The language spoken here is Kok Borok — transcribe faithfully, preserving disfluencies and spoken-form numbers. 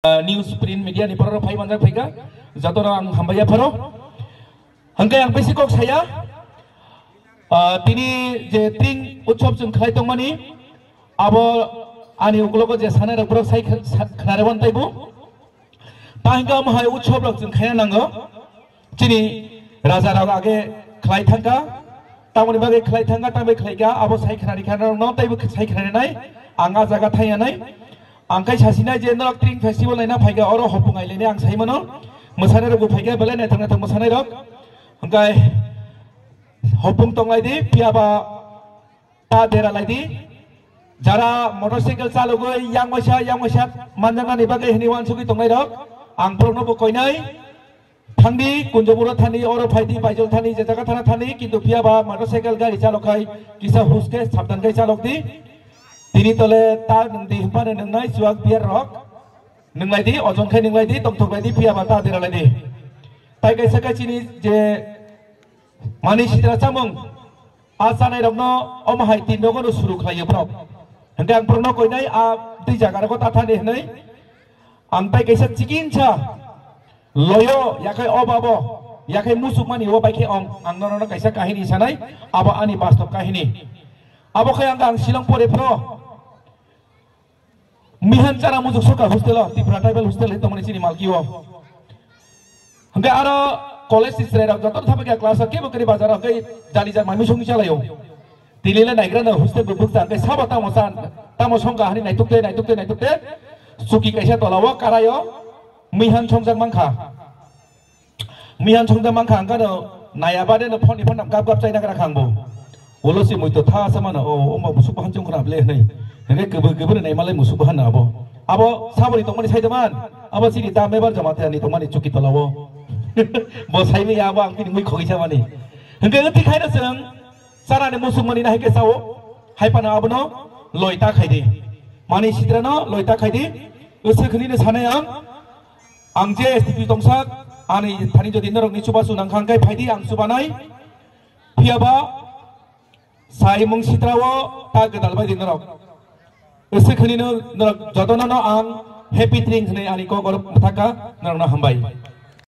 Ah, news print media ni borok phai manjak phaikha, jotono ang hambai yapharo. Hwnkhe ang bisi kok saya, ah, tini je tring utsob chwng khlai tongmani, abo ani uklogo je sanai rok borok sai kh-, sa-, khnare wan taibo. Ta hwnkhe omo hai utsob rok chwng khaina nango. Chini raja rok age khlai thangkha, tamoni bagwi khlai thangkha, tambai khlaikha, abo sai khnari kha norokno taibo sai khnari nai, ang a jaga thangya nai. Ang kai sasinai je norok tring festival naina phaikha, oro hopung ailene ang saimano. Mwsanai rok bo phaikha, belai naithok naithok mwsanai rok. Hwnkhe hopung tonglai di, phiya ba ta dera lai di. Jara motorcycle chalogwi yang waisa, yang waisa manjaknani bagwi hwnwi uansugwi tongnai rok, ang borokno bo koinai. Thangdi, Kunjaburo thani, oro phaidi, Baijol thani, je jaga thana thani, kintu phiya ba motorcycle gari chalok khai kisa huske sabdan khai chalok di. Tini tole ta nwng di hwnphano nwngnai chuak beer rok. Nwnglai di, ojon khai nwnglai di, tongthok lai di, phiya ba ta dera lai di. Tai kaisa kai chini je mani sitra chamung, a chanai rokno omo hai tin nogo no suru khlai yo borok. Hwnkhe ang borokno koinai a twi jaga rogo ta thani hwnwi. Ang tai kaisa chikinsa loyo, yakhai o babo, yakhai musukmani o bai khe ong, ang nono kaisa kahini sanai, abo ani bastob kahini. Abo khai ang, ang Shillong pore phro, Mihan chara mujuk soka hostel o, Tripura tribal hostel hin tongmani chini malki o. Hwnkhe aro college ni chwrai rok joto thapakya class o, kebo kari bazar o, hwnkhe jali jat mami songwi chalai o. Tini le naigra no hostel bo bukcha, hwnkhe sabo tamo san, tamo songkha hani naituk te, naituk te, naituk te. Chuki kaisa tola o karai o, mihan songjak mankha. Mihan songda mankha ang kano naya bade no phone ni phone nam gap gap chaina gra khang bo. Ulo si mui to tha sa mano, o, o ma musuk bahan chong khna ble nei. Henge kebe kebe nei malai musuk bahan abo. Abo sabori tongmani sai man. Abo sini ta mebar jama thani tongmani chuki tola o. Bo sai mi abo ang bini mui khogi sa mani. Henge ti khai na seng. Sarani musuk mani na heke sao. Hai pano abono loi ta khai di. Mani sitra no loi ta khai di. Ese khni ne sanai ang. Ang je S T P tongsak, ani thani jodi norokni chubachu nangkha hwnkhe phaidi ang chubanai. Phiyaba sai mung sitrao ta gwdal baidi norok. Ese khwnino norok jotonono ang happy tring hwnwi ani kok oro mwthaka norokno hambai.